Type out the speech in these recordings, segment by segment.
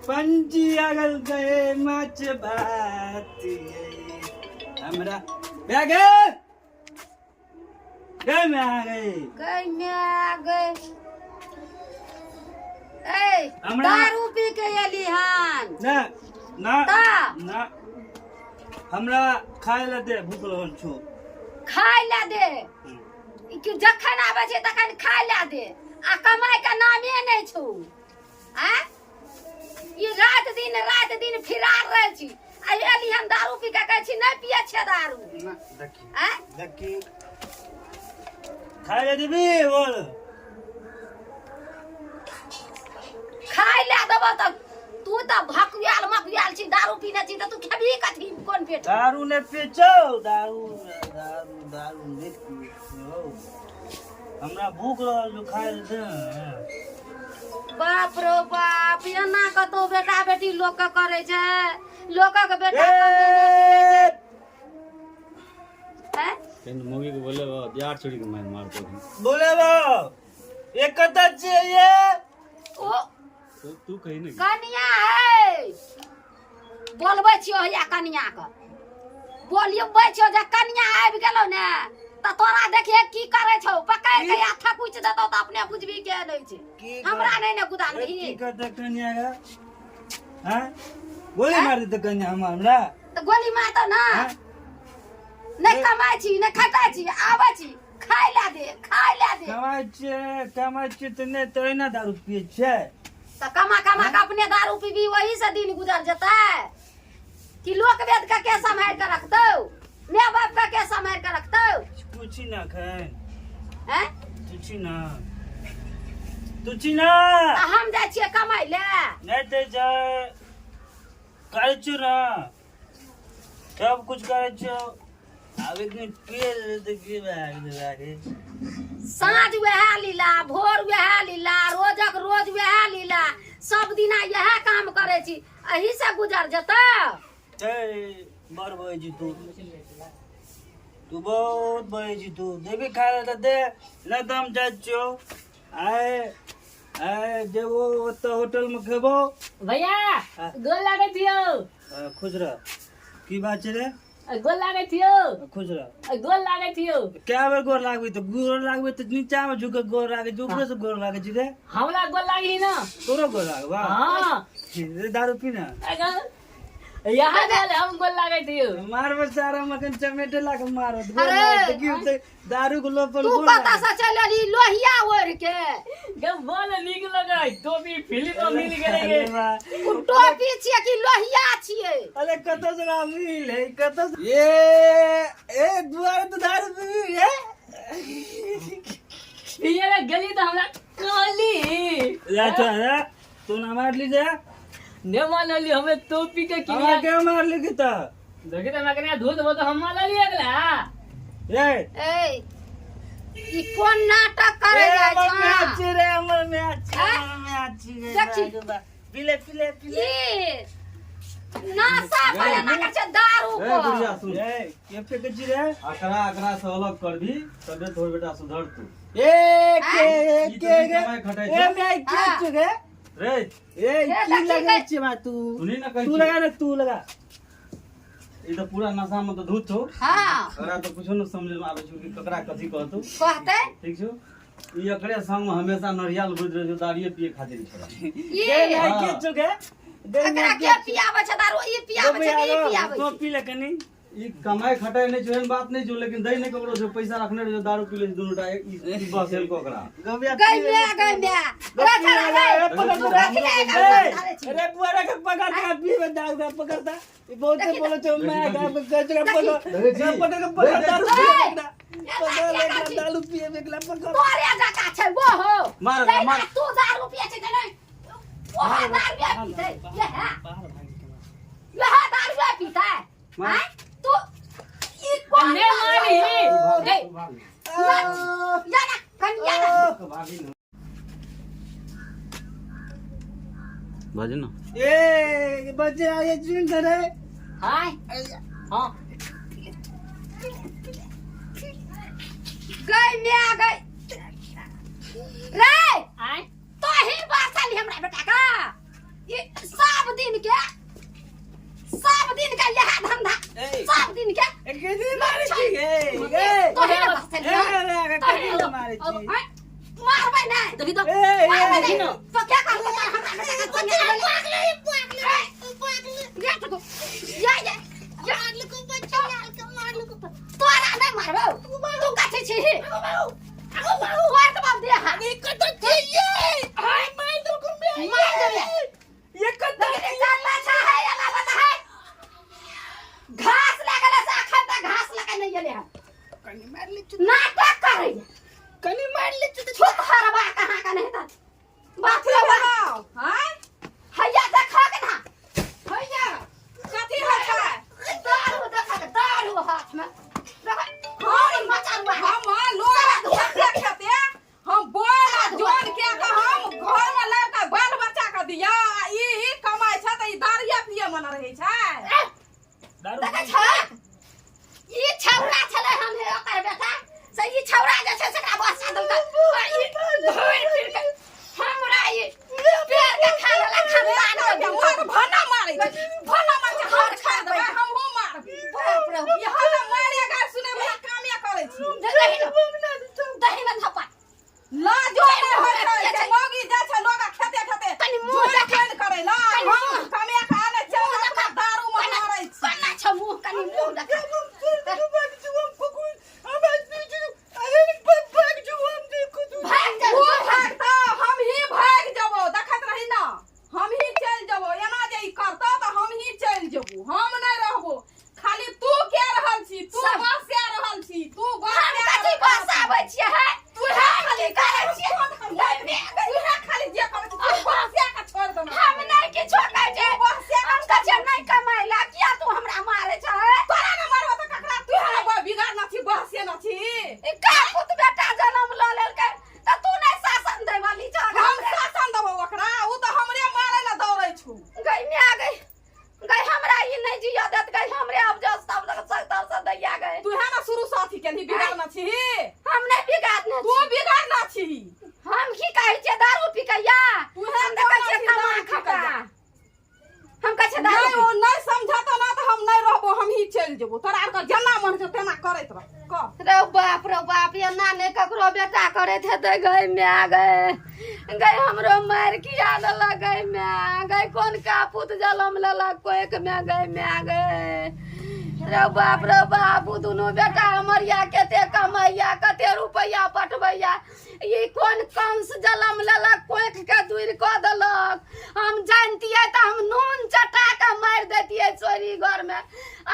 पंची अगल गए माछ भात ये। हमरा भए गेल गए में आ गए। गई में आ गए। ए, दारू पी के एली हन? ना ना। ता? ना, हमरा खाय ला दे, भूख लगल छो। खाय ला दे? ई कि जखन आबै छै तखन खाय ला दे आ कमाय के नामे नहि छौ। आ ई रात दिन फिरार रहै छी आ एली हम दारू पी के, कहै छी नहि पियै छियै दारू। ना, देखी। आ देखी, खाय ला देबी, बोल। खाय ला देबो तऽ तू तऽ भकुआल मकुआल छी, दारू पीने छी तऽ तू खेबही कथी, कोन पेट? दारू ने पीछो, दारू दारू दारू नहीं पीछो। हमरा भूख लगल छौ, खाय ला दे। बाप रो बाप, एना कतौ बेटा बेटी लोक के करै छै? लोकक बेटा ए! हैं? केन मौगी के बोले बा दियार छोड़ी के मार मारतो। बोले बा, ये कतऽ छियै ये? ओ तू तू कही ने। कनिया है, बोलबै छियो हैया कनिया के, बोलियबै छियो जे कनिया आबि गेलौ ने तऽ तोरा देखिए की करै छौ, पकड़ि के या थकुच देतौ तऽ अपने बुझबी के नहि छै। की हमरा नहि ने गुदान। ए, की करतै कनिया के? हैं, गोली मार देतै कनिया हमरा? तऽ गोली मारतौ ना। हैं? नहि कमाइ छी, नहि खटाइ छी, आबै छी खाय ला दे, खाय ला दे। कमाइ छियै, कमाइ छियै तऽ नहि तऽ एहिना दारू पियै छियै। तऽ कमा कमा के अपने दारू पीबी, वही से दिन गुजर जेतै कि लोक वेद के के सम्हारि के रखतौ, माय बाप के के सम्हारि के रखतौ? पूछी ना खैन। हैं? पूछी ना, तू छी ना। तऽ हम जाइ छियै कमाइ ले। नहि तऽ जाय करै छियौ ना, सब कुछ करै छियौ। आब एक दिन पिए लेबै तऽ की भए गेलै? भए गेलै। साँझ वएह लीला, भोर वएह लीला, रोजक रोज वएह लीला, सब दिना इएह काम करै छी, एही से गुजर जेतौ? ए, बड़ बजै छी तू, तू बहुत बजै छी तू। देबी खाय लए तऽ दे, नहि तऽ हम जाइ छियौ। आइ आइ जेबो ओतऽ होटलमे खेबो। भैया। हाँ। गोर लागै छियौ। खुश रह। की बात छै रे? गोर लागै छियौ। खुश रह। गोर लागै छियौ। कए बेर गोर लागबै? तऽ गोर लागबै तऽ नीचा मे झुक के गोर लागै छै, ऊपरे से गोर लागै छै रे? हमरा गोर लागी ना। तोरो गोर लागबा? हाँ। रे, दारू पी ना। अगर यहाँ चल, हम गोर लागै छियौ। मारबो सारा मखन चमेटे लाके मारत। गोर अरे! लागत तऽ की होतै? दारू के लोभ पर तू गोर कतऽ लागत। से चलि एलही लोहिया ओढ़ि के? गब बोल, नीक लगै टोपी, फिल्म मिल गेलै अरे गे। वाह। ओ टोपी छियै कि लोहिया छियै? अरे कतऽ से मिल है, कतऽ से? ए ए दुआरे तऽ दारू पीबी रे? पिए ले गेली तऽ हमरा कहली। ला चल रे, तू ना मारली जे? ने मानली हमे टोपी के। हमरा किनिया के मारली की तऽ? देखी तऽ हमरा कनिया धूत हो तऽ हम मानली अगला। रे। ए, ई कोन नाटक करे ए, जाइ हमर छौ? मैच छै रे, हमर मैच छै। आँय? हमर मैच छै रे। देखी। बा, पीले पीले पीले। ई नशा पर एना करै छै दारू ए पर। बुढ़िया, सुन। ए, के फेकै छी रे? अकरा अकरा से अलग करबी तबे तोहर बेटा सुधरतू। ए के ई के तऽ रे? कमाइ खटाइ ए छौ। मैं के हाँ। छु रे? रे। ए, ए, की देखी लगै छै बा तू? सुनी ना, कहै तू छी। लगा रे, तू लगा। ई तऽ पूरा नशा में तऽ धूत छौ। हाँ। एकरा तऽ कुछो न समझ में आबै छौ कि ककरा कथी कहतौ। कहतै। ठीक छौ, ई एकरे संग में हमेशा नरियाल बुझ रहै छौ, दारुए पिए खातिर छोड़ा। ई ए मैं हाँ। के छु गे? दे एकरा मैं के पियाबै छै दारू? ई पियाबै छै कि ई पियाबै तो छै? पी ले कनी। ई कमाइ खटाइ नहि छौ, एहन बात नहि छौ, लेकिन दै नहि ककरो छौ, पैसा रखने रहै छौ, दारू पी लै छै दुनू टा। ई बस एलको ओकरा। गबिया। गै म्या, गै म्या, रख रख, पकड़। तू रख ले एकर, धारे छी। अरे बुआ, रख, पकड़ के पीबे दारू का, पकड़ता ई बहुत बोलो छौ। मैं का कचरा पकड़। देखै छी? पकड़ के पकड़, दारू पिए एकरा, पकड़ ए, एकरा, दारू पिए एकरा, पकड़। तोरे जका छै वो हो। मार, जहिना मार। तू दारू पिए छै तऽ नहि ओहो दारू पीतै, यह बाहर भागि के मार। यह दारू पीतै। मार। आँय? तू ई कोन ने मारी। ए, या ना कनिया ना। भागी न, बाजे ना। ए बच्चे, आये चुन करे। हाय, हाँ। गई म्या गई रे। आय। तो ही बासल हमरा बेटा का, ई सब कथी मारै छी गे गे तोहे ने बसल ए, ए, ए, कथी लए मारै छी मारबै नै देखी तो ए, ए, मारबै देखी नै न। तो क्या करबो तोरा हमरा बेटा के संगे पागले पागले पागले या तो या या या मारलको बच्चा मारलको तोरा नै मारबौ तू कथी छी तोर तऽ बाप दे हाथ कत छियै मार देलको मार देबै ये कत लेकिन कत्ता छा है एना बता है घास लागल है से अखन तक घास लगे नहीं गेलै हन कनी मार ले नाटक करै कनी मार ले छुत हरबा कहाँ का नहीं तऽ बाप रे बाप आँय हैया देखा के ना हैया कथी होइ छै दारू देखा के दारू हाथ में देखा हम मचरुआ है हम लोग खेते खेते हम बोल आ जोन के के हम घर में लाब के बाल बच्चा के दिया आ ई कमाइ छै तऽ ई दारुए पिए मन रहै छै दारू देखै छहक ई छौड़ा छलै हन हे ओकर बेटा से ई छौड़ा जे छै सेकरा बसा देलकै आ ई घुरि फिर के हमरा ई पेड़ के खा लेलक खानदान के के मार भना मारै छै भना मारै छै हम खा देबै हमहूँ मारबै बाप रे ई हम मारे गार सुनै वाला कामे करै छी दही ने दही ने थप्पा लाजो नहि होइ छै जे मौगी जाइ छै लोग खेते खेते कनी मुँह जोन देखा। जोन करै ला कनी हम मुँह। कमे के आनै छै मुँह देखा। दारू मे मारै छी कन्ना छौ मुँह कनी मुँह देखा भाग जा तू भागतौ हम ही भागि जेबौ देखैत रही ना हम ही चलि जेबौ एना जे ई करतौ तऽ हम ही चलि जेबौ हम नहि रहबौ खाली तू के रहल छी तू सब- बस रहल छी तू बस हम कथी बस आबै छियै हे तू हम की करै छियै तू खाली जे करै छी तू बस के छोड़ देना हम नहि किछो कहै छियै हम कहै छियै नहि कमाइ ला किया तू हमरा मारै छै तोरा ने मारबो तऽ ककरा तू है बिगाड़ न छी बहसे न छी ई का पुत बेटा जनम लऽ लेलकै तऽ तू नहि शासन दै वाली छह हम शासन देबौ ओकरा उ तऽ हमरे मारै लए दौड़ै छौ गई म्या गई गई हमरा ई नहीं जिया देत गई हमरे अब जो सब सब सब दैया गए तू है ना शुरू से अथी केलही बिगाड़ न छी हम नहीं बिगाड़ने तू छी। बिगाड़ न छी हम की कहै छियै दारू पी के या तू है हम देखै छियै छी कमा दारू पी के खटा या। हम कहै छियै नहीं दारू ओ नहीं समझतो ना तऽ हम नहीं रहबो हम ही चलि जेबो तोरा आरके जेना मन छौ तेना करैत रह कह रे बाप रे बाप एना नहि ककरो बेटा करैत हेतै गई माय गई गई हमरो मारि किया देलक गई माय गई कोन कापूत जलम लेलक कोइक माय गई माय गई रे बाप रे बाप उ दुनू बेटा हमर या कते कमैया कते रुपैया पठबैया ई कोन कंस जलम लेलक कोइख के दूर कऽ देलक हम जानतियै तऽ हम नून चटा के मारि दैतियै चोरी घर में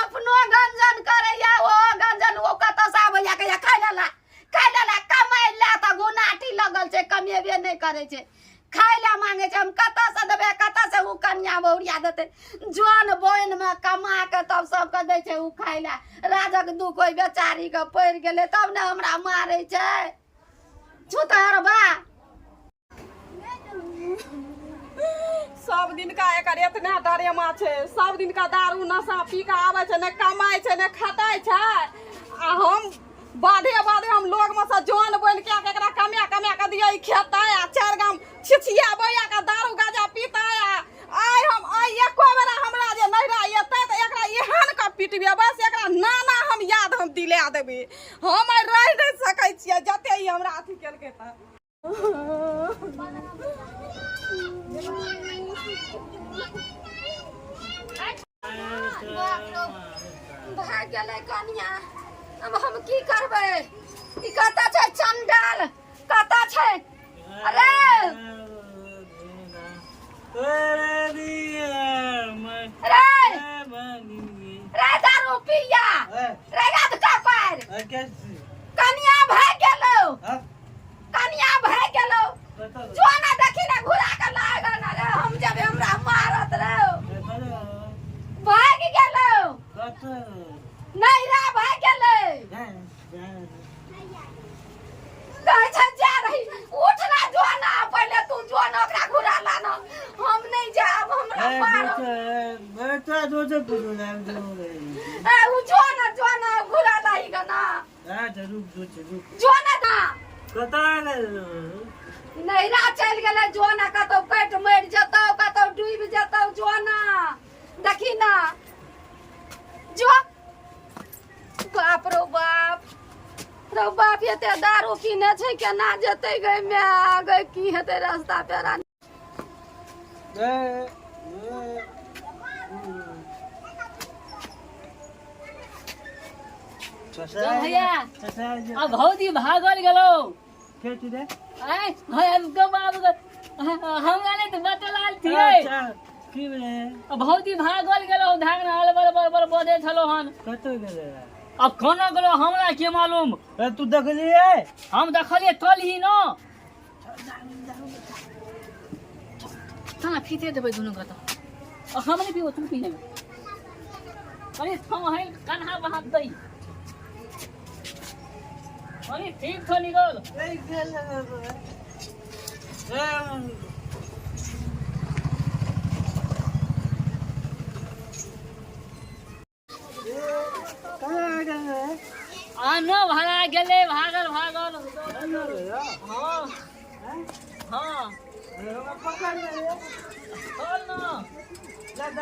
अपनो गंजन करैया ओ गंजन ओ कतऽ से आबैया कहैया खाइ लेला खाइ लेला कमाइ ला तऽ गुनाटी लगल छै कमेबे नहि करै छै खाइ लए मांगे छै हम कतऽ से देबै कतऽ से ओ कनिया बहुरिया देतै जन बोनि मे कमा के तब सबके दै छै ओ खाइ लए राजक दुख ओहि बेचारी के पड़ि गेलै तब ने हमरा मारै छै छुतहरबा सब दिन का एकर एतना डरेमा छै सब दिन का दारू नशा पी के आबै छै नहि कमाइ छै नहि खटाइ छै आ हम बाधे बाधे हम लोग में से जन बनि के एकरा कमा कमा के दियै खेतै आ चारि गाम छिछियाबै आ के दारू गाजा पीतै आ आइ हम आइ एको बेरा हमरा जे नैहरा एतै तऽ एकरा एहन के पिटबै बस एकरा नाना हम याद हम दिला देबै हम आइ रहि नहि सकै छियै जते ई हमरा अथी केलकै तऽ भाग गेलै कनिया अब हम की करबै ई कतऽ छै चंडाल कतऽ छै अरे रे रे दारू पिया रे अधका पार कनिया भाग गेलौ कनिया भाग गेलौ जो ना देखी ना घुरा के लागल ना रे हम जब हमरा मारत रे भाग गेलौ नहीं रे भाग गेलै कहै छै जा रही उठ ना जो ना पहिले तू जो ना ओकरा घुरा लाना हम नहीं जाब हमरा मारत ए उ जो ना जो ना घुरा लाही ग ना जो ना ना नैरा चलि गेलै जो ना कतौ कटि मरि जेतौ कतौ डूबि जेतौ जो ना देखी ना जो बाप रो बाप रो बाप, एते दारू पीने छै, केना जेतै गै माय गै? की हेतै रास्ता पेरा? ए, ए, चल भैया, आ भौजी भागल गेलो। के छी रे? आय हम के बाबू हमरा नहीं तो बतलाल थिए। अच्छा, की भेलै? आ भौजी भागल गेलो, धाग रहल बड़ बड़ बड़ बजै छलो हन। कतऽ गेलै? अब कोना गेलो हमरा के मालूम। ए, तू देखलियै? हम देखलियै कल ही न खाना पीते देबै दुनू के तऽ हम नहीं पीबो, तू पी लेबे। अरे हम है कन्हा बहात दै। अरे ठीक छौ निकल। ए, गेलै। ए, कहाँ गेलै? आनो भरा गेलै, भागल भागल। हाँ हाँ, चल न।